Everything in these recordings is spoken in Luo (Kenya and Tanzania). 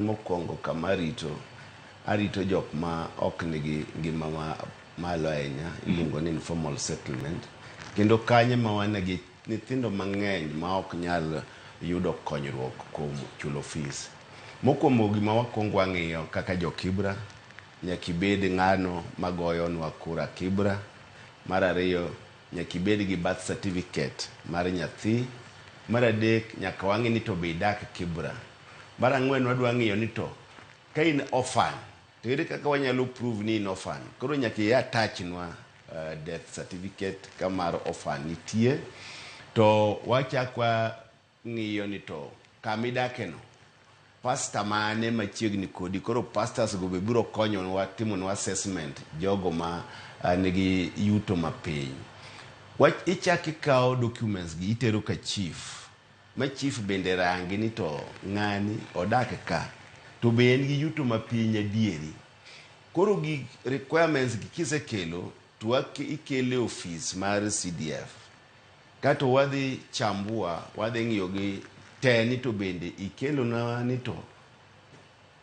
Mokwongo kama arito, arito jok ma ok nigi ngima ma malo ahinya, iluongo ni informal settlement. Kendo kanyo ma wan gi nyithindo mang'eny ma ok nyal yudo konyruok kuom chulo fees. Mokwongo gima wakwongo wang'iyo kaka jo Kibra, nyaka ibed ng'ano magoyonwa kura Kibra. Mar ariyo, nyaka ibed gi birth certificate mar nyathi. Mar adek, nyaka wang'i ni to be idak Kibra. Mar ang'wen wadwa ng'iyo ni to ka in orphan to ere kaka wanyalo prove ni in orphan. Koro nyaka i attach nwa death certificate ka mar orphan nitie. To wachak wang'iyo ni to kama idake no pastor mane machiegni kodi koro pastors go be biro konyowa timonwa assessment jogo ma nigi yuto mapiny. Wach ichak ikawo documents gi itero ka chief ma chief bende rangi ni to ng'ani odak ka to be en gi yuto mapiny adieri. Koro gi requirements gi kisekelo to ikele e ofis mar CDF kato wadhi chambua wadhi ng'iyo gi te ni to bende ikelonwa ni to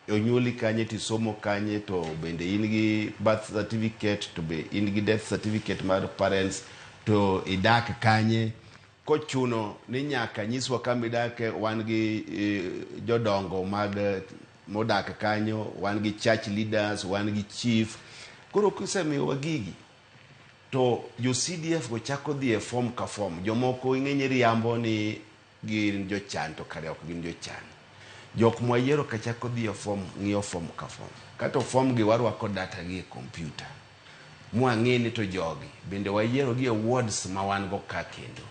onyuoli kanye tisomo kanye to bende in gi birth certificate to be in gi death certificate mar parents to idak kanye kochuno ni nyaka nyiswa kama idake wan gi jodongo mag modak kanyo wan gi church leaders wan gi chief koro kisemiyowa gigi to jo CDF go chako dhi e form ka form jomoko ing'eny riambo ni gin jochan to kare ok gin jochan jok mwayiero ka chako dhi e form ng'iyo form ka form kato form gi warwako data gi e computer mwang'e ni to jogi bende wayiero gi e wards ma wan go ka kendo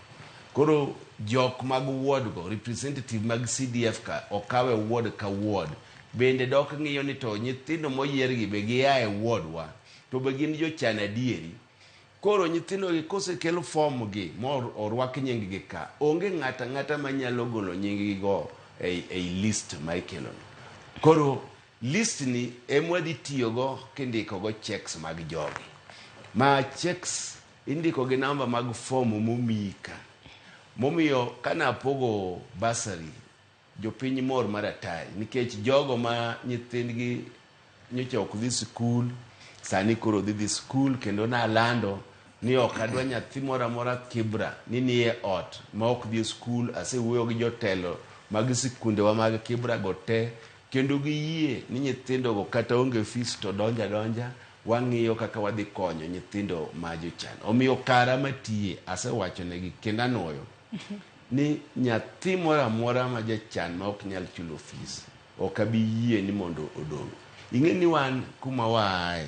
koro jok mag ward go representative mag CDF ka okawe ward ka ward bende dok ng'iyo ni to nyithindo moyier gi be gia e ward wa to be gin jochan adieri koro nyithindo gi kosekel form gi ma orwak nying gi ka onge ng'ato ang'ata manyalo golo nying gi go ei list ma ikelo no koro list ni emwadhi tiyogo kindiko go checks mag jogi ma checks indiko gi namba mag form momiyi ka momiyo kanapogo bursary jopiny mor mar atari nikech jogo ma nyithindgi nyocha ok dhi sikul sani koro dhi dhi sikul kendo nalando ni ok adwa nyathi moro amora Kibra ni nie ot ma ok dhi e skul asewuoyo gi jotelo mag sikundewa mag Kibra go te kendo giyie ni nyithindogo kata onge fees to donja adonja wang'iyo kaka wadhi konyo nyithindo ma jochan omiyo kara matiye asewachonegi kendo anuoyo ni nyathi moro amora ma jachan ma ok nyal chulo fees ok abi yie ni mondo odong' ing'e ni wan kuma waaye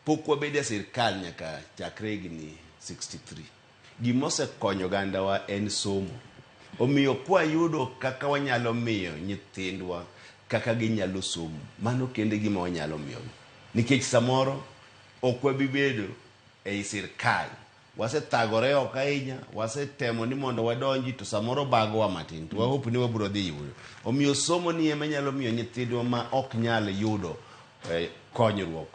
pok wabedo e sirkal nyaka chakre higni 63 gima osekonyo ogandawa en somo omiyo kwayudo kaka wanyalo miyo nyithindwa kaka ginyalo somo mano kende gima wanyalo miyogi nikech samoro ok wabi bedo ei sirkal wasethagore oko ahinya wasetemo ni mondo wadonji to samoro bagowa matin to wahope ni wabiro dhi yudo omiyo somo ni ema nyalo miyo nyithindwa ma ok nyal yudo konyruok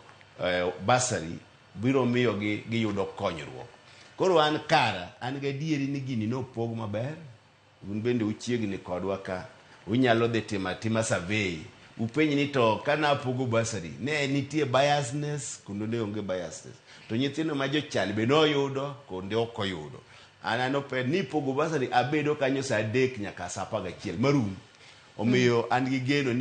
bursary biro miyo gi giyudo konyruok koro an kara an gadieri ni gini nopog maber un bende uchiegni kodwa ka unyalo dhi timo atima survey upenj ni to kanapogo bursary ne nitie biasness kondo ne onge biasness to nyithindo ma jochan be noyudo konde ok oyudo an an ni pogo bursary abedo kanyo saa 3 nyaka saa 11 marum omiyo an gi geno ni